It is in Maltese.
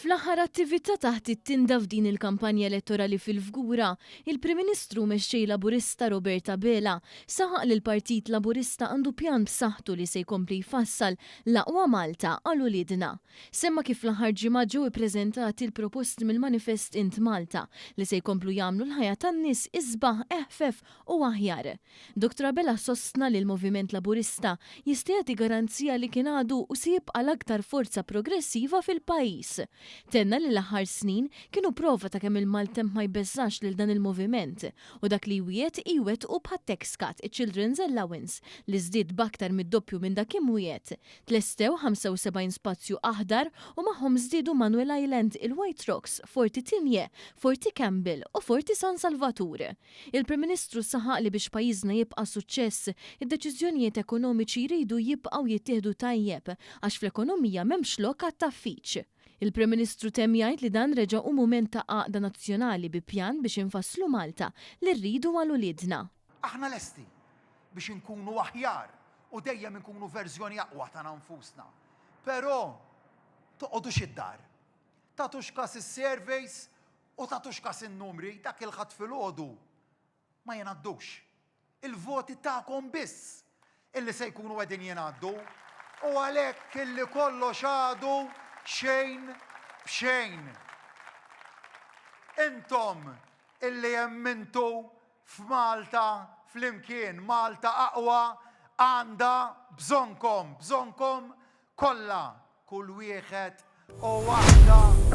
Fl-aħħar attività taħt it-tinda f'din il-kampanja elettorali fil-Fgura, il-Prim Ministru u Mexxej Laburista Robert Abela saħaq li l-Partit Laburista għandu pjan b'saħħtu li se jkompli jfassal l-aqwa Malta għal uliedna. Semma kif fl-aħħar ġimgħat ġew ippreżentati l-proposti mill-manifest Int Malta li se jkomplu jagħmlu l-ħajja tan-nies isbaħ, eħfef u aħjar. Dottor Abela sostna li l-Moviment Laburista jista' jagħti garanzija li kien għadu u se jibqa' l-aktar forza progressiva fil-pajjiż. Tenna li l-aħħar snin kienu prova ta' kemm il-maltemp ma jbeżżax lil dan il-moviment u dak li jwiegħed iwettqu bħat-tax cut, iċ-children's allowance li żdied b'aktar mid-doppju minn dak imwiegħed, tlestew 75 spazju aħdar u magħhom żdiedu Manuel Island, il-White Rocks, Forti Tigne, Forti Campbell u Forti San Salvatur. Il-Prim Ministru saħaq li biex pajjiżna jibqa' suċċess, id-deċiżjonijiet ekonomiċi jridu jibqgħu jittieħdu tajjeb għax fl-ekonomija m'hemmx lok għat-tgħaffiġ. Il-Prim Ministru temm jgħid li dan reġa' hu mument ta' għaqda nazzjonali bi pjan biex infasslu Malta li rridu għal uliedna. Aħna lesti biex inkunu aħjar u dejjem inkunu verżjoni aqwa tagħna nfusna. Però toqgħodux id-dar. Tagħtux kas is-surveys U tagħtux kas in-numri, dak il-Ħadd filgħodu ma jingħaddux. Il-voti tagħkom biss illi se jkunu qegħdin jingħaddu. U għalhekk illi kollox għadu xejn b'xejn. Intom illi emmintu f'Malta flimkien, Malta aqwa għandha bżonnkom, bżonnkom kollha, kull wieħed u waħda.